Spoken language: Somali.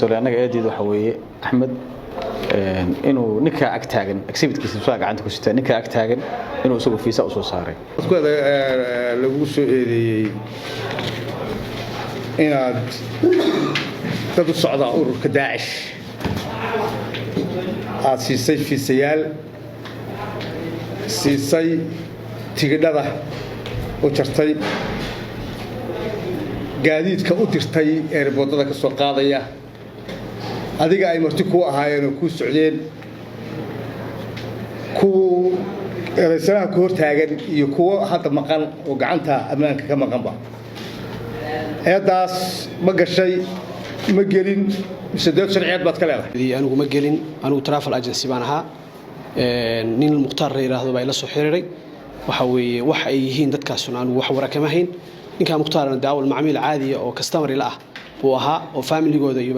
Garsoore, annaga eedeedu waxa weeye Axmed inuu ninkaa ag taagan, exhibitkiisa saa gacanta ku sitaa, ninkaa ag taagan inuu isagu fiisa u soo saaray. Lagu soo eedeeyey inaad dad u socda ururka Daacish aad siisay fiisayaal, siisay tigidhada, u jartay gaadiidka, u dirtay airportada ka soo qaadaya, adiga ay marti kuu ahaayeen oo kuu socdeen, kuwa eedaysanaha ku hor taagan iyo kuwo hadda maqan oo gacanta ammaanka ka maqanba. Eeddaas ma gashay, ma gelin, mise dood sharciyeed baad ka leedahay? Anigu ma gelin. Anigu travel agency baan ahaa. Nin Mukhtaar la yidhaahdo baa ila soo xiriiray. Waxa weeye wax ay yihiin dadkaasuna anigu wax wara kama hayn. Ninkaa Mukhtaarna daawal macmiil caadiya oo customer ila ah buu ahaa oo familigooda iyo